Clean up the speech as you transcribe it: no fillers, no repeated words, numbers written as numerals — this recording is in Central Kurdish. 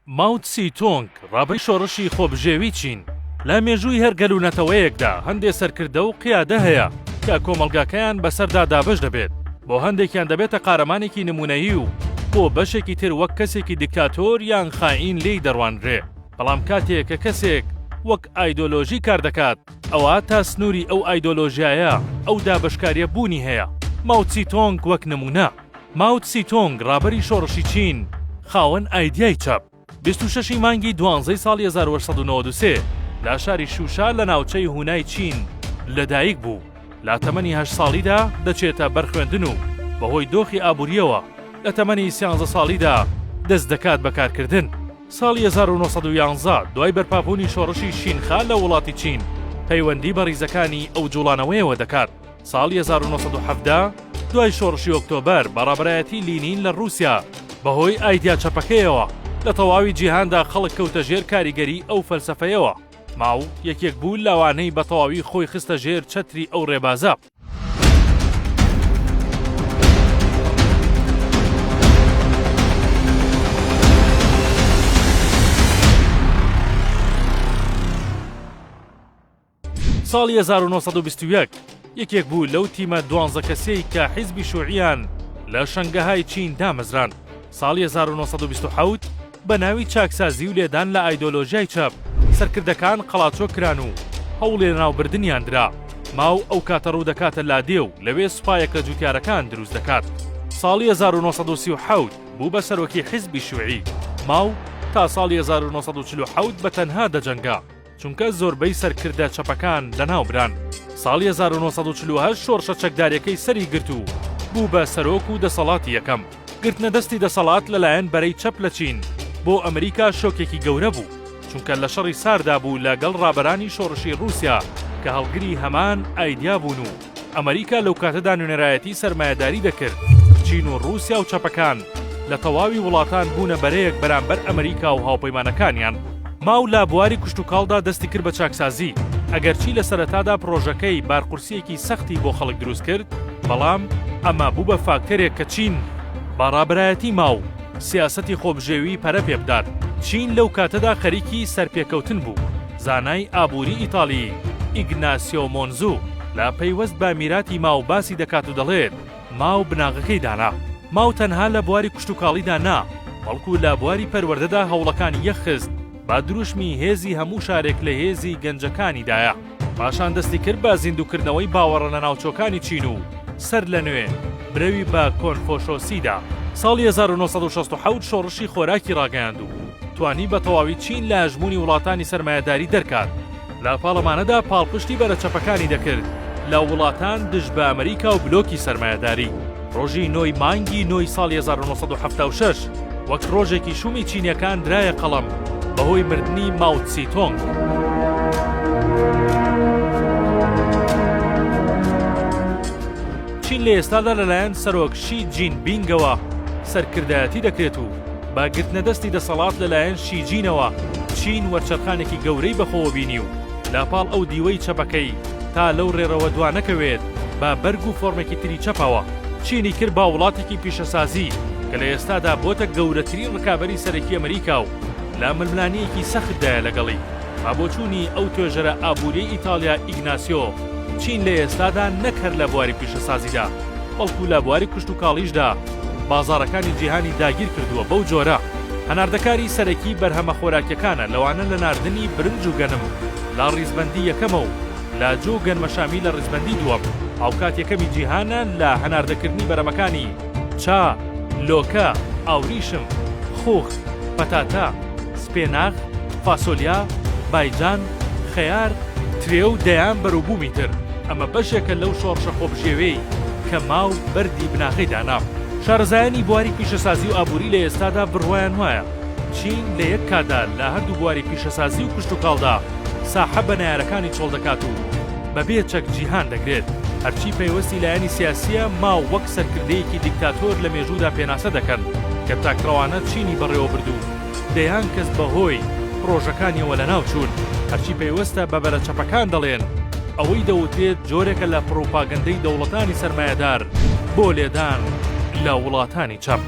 ماو تسی تۆنگ، ڕابەری شۆڕشی خۆبژێوی چین. لە مێژووی هەر گەل و نەتەوەیەکدا هەندێ سەرکردە و قیادە هەیە کە کۆمەڵگاکەیان بەسەردا دابەش دەبێت، بۆ هەندێکیان دەبێتە قارەمانێکی نموونەیی و بۆ بەشێکی تر وەک کەسێکی دیکتاتۆر یان خائین لێی دەڕوانرێ، بەڵام کاتێ کە کەسێک وەک ئایدۆلۆژی کار دەکات ئەوا تا سنووری ئەو ئایدۆلۆژیایە ئەو دابەشکاریە بوونی هەیە، ماو تسی تۆنگ وەک نموونە. ماو تسی تۆنگ ڕابەری شۆڕشی چین، خاوەن ئایدیای چەپ، 26 ی مانگی دوانزەی ساڵی 1893 لە شاری شوشا لە ناوچەی هونای چین لەدایک بوو. لە تەمەنی هەشت ساڵیدا دەچێتە بەر خوێندن و بەهۆی دۆخی ئابوورییەوە لە تەمەنی سیانزە ساڵیدا دەست دەکات بە کارکردن. ساڵی 1911 دوای بەرپابوونی شۆڕشی شینخا لە وڵاتی چین پەیوەندی بە ڕیزەکانی ئەو جوڵانەوەیەوە دەکات. ساڵی 1917 دوای شۆڕشی ئۆکتۆبەر بە ڕابەرایەتی لینین لە ڕووسیا بەهۆی ئایدیا چەپەکەیەوە لە تەواوی جیهاندا خەڵک کەوتە ژێر کاریگەری ئەو فەلسەفەیەوە. ماو یەکێک بوو لەوانەی بە تەواوی خۆی خستە ژێر چەتری ئەو ڕێبازە. ساڵی 1921 یەکێک بوو لەو تیمە دوانزە کەسیەی کە حیزبی شوعیان لە شەنگەهای چین دامەزراند. ساڵی 1927 بە ناوی چاکسازی و لێدان لە ئایدۆلۆژیای چەپ، سەرکردەکان قەڵاچۆ کران و هەوڵی لەناوبردنیان درا. ماو ئەو کاتە ڕوو دەکاتە لادێ و لەوێ سوپایەک لە جوتیارەکان دروست دەکات. ساڵی 1937 بوو بە سەرۆکی حیزبی شوعی. ماو تا ساڵی 1947 بە تەنها دەجەنگا. چونکە زۆربەی سەرکردە چەپەکان لەناوبران. ساڵی 1948 شۆڕشە چەکداریەکەی سەری گرت و بوو بە سەرۆک و دەسەڵاتی یەکەم. گرتنە دەستی دەسەڵات لەلایەن بەرەی چەپ لە چین بۆ ئەمریکا شۆکێکی گەورە بوو، چونکە لە شەڕی ساردا بوو لە گەڵ ڕابەرانی شۆڕشی ڕووسیا کە هەڵگری هەمان ئایدیا بوون و ئەمریکا لەو کاتەدا نوێنەرایەتی سەرمایەداری دەکرد، چین و ڕووسیا و چەپەکان لە تەواوی وڵاتان بوونە بەرەیەک بەرامبەر ئەمریکا و هاوپەیمانەکانیان. ماو لە بواری کشتوکاڵدا دەستی کرد بە چاکسازی، ئەگەرچی لە سەرەتادا پڕۆژەکەی بارقورسییەکی سەختی بۆ خەڵک دروست کرد، بەڵام ئەمە بوو بە فاکتەرێک کە چین بە ڕابەرایەتی ماو سیاسەتی خۆبژێوی پەرە پێبدات. چین لەو کاتەدا خەریکی سەرپێکەوتن بوو. زانای ئابووری ئیتاڵی ئیگناسیۆ مۆنزو لە پەیوەست بە میراتی ماو باسی دەکات و دەڵێت، ماو بناغەکەی دانا. ماو تەنها لە بواری کشتوکاڵیدا نا، بەڵکو لە بواری پەروەردەدا هەوڵەکانی یەکخست بە دروشمی هێزی هەموو شارێک لە هێزی گەنجەکانیدایە. پاشان دەستی کرد بە زیندووکردنەوەی باوەڕە لەناوچۆکانی چین و سەرلەنوێ برەوی بە کۆنفۆشۆسی دا. ساڵی 1967 شۆڕشی خۆراکی ڕاگەیاند و توانی بە تەواوی چین لە هەژموونی وڵاتانی سەرمایەداری دەرکات. لە پاڵەمانەدا پاڵپشتی بەرە چەپەکانی دەکرد لە وڵاتان دژ بە ئەمریکا و بلۆکی سەرمایەداری. ڕۆژی نۆی مانگی نۆی ساڵی 1976 وەک ڕۆژێکی شومی چینیەکان درایە قەڵەم بەهۆی مردنی ماو تسی تۆنگ. چین لە ئێستادا لەلایەن سەرۆک شی جین بینگەوە سەرکردایەتی دەکرێت و بە گرتنەدەستی دەسەڵات لەلایەن شی جینەوە چین وەرچەرخانێکی گەورەی بەخۆوە بینی و لەپاڵ ئەو دیوەی چەپەکەی تا لەو ڕێڕەوە دوانەکەوێت بە بەرگ و فۆرمێکی تری چەپەوە چینی کرد بە وڵاتێکی پیشەسازی کە لە ئێستادا بۆتە گەورەترین ڕکابەری سەرەکی ئەمریکا و لە ململانێیەکی سەختدایە لەگەڵی. بە بۆچوونی ئەو توێژەرە ئابووریەی ئیتاڵیا ئیگناسیۆ، چین لە ئێستادا نەک هەر لە بواری پیشەسازیدا، بەڵکو لە بواری کشتوکاڵیشدا بازاڕەکانی جیهانی داگیر کردووە بەو جۆرە هەناردەکاری سەرەکی بەرهەمە خۆراکیەکانە لەوانە لە ناردنی برنج و گەنم لە ڕیزبەندی یەکەمە و لە جۆ و گەنمەشامی لە ڕیزبەندی دووەم، هاوکات یەکەمی جیهانە لە هەناردەکردنی بەرەمەکانی چا، لۆکە، ئاوریشم، خوخ، پەتاتە، سپێناخ، فاسۆلیا، بایجان، خەیار، ترێ و دەیان بەروبوومی تر، ئەمە بەشێکە لەو شۆڕشە خۆبژێویەی کە ماو بەردی بناغەی دانا. شارەزایانی بواری پیشەسازی و ئابووری لە ئێستادا بڕوایان وایە چین لە یەک کاتدا لە هەردوو بواری پیشەسازی و کشتوکاڵدا ساحە بە نەیارەکانی چۆڵ دەکات و بەبێ چەک جیهان دەگرێت. هەرچی پەیوەستی لایەنی سیاسییە، ماو وەک سەرکردەیەکی دیکتاتۆر لە مێژوودا پێناسە دەکەن کە تاکڕەوانە چینی بەڕێوەبرد و دەیان کەس بەهۆی پڕۆژەکانیەوە لەناوچوون. هەرچی پەیوەستە بە بەرە چەپەکان دەڵێن ئەوەی دەوترێت جۆرێکە لە پڕوپاگەندەی دەوڵەتانی سەرمایەدار بۆ لێدان لە وڵاتانی چەپ.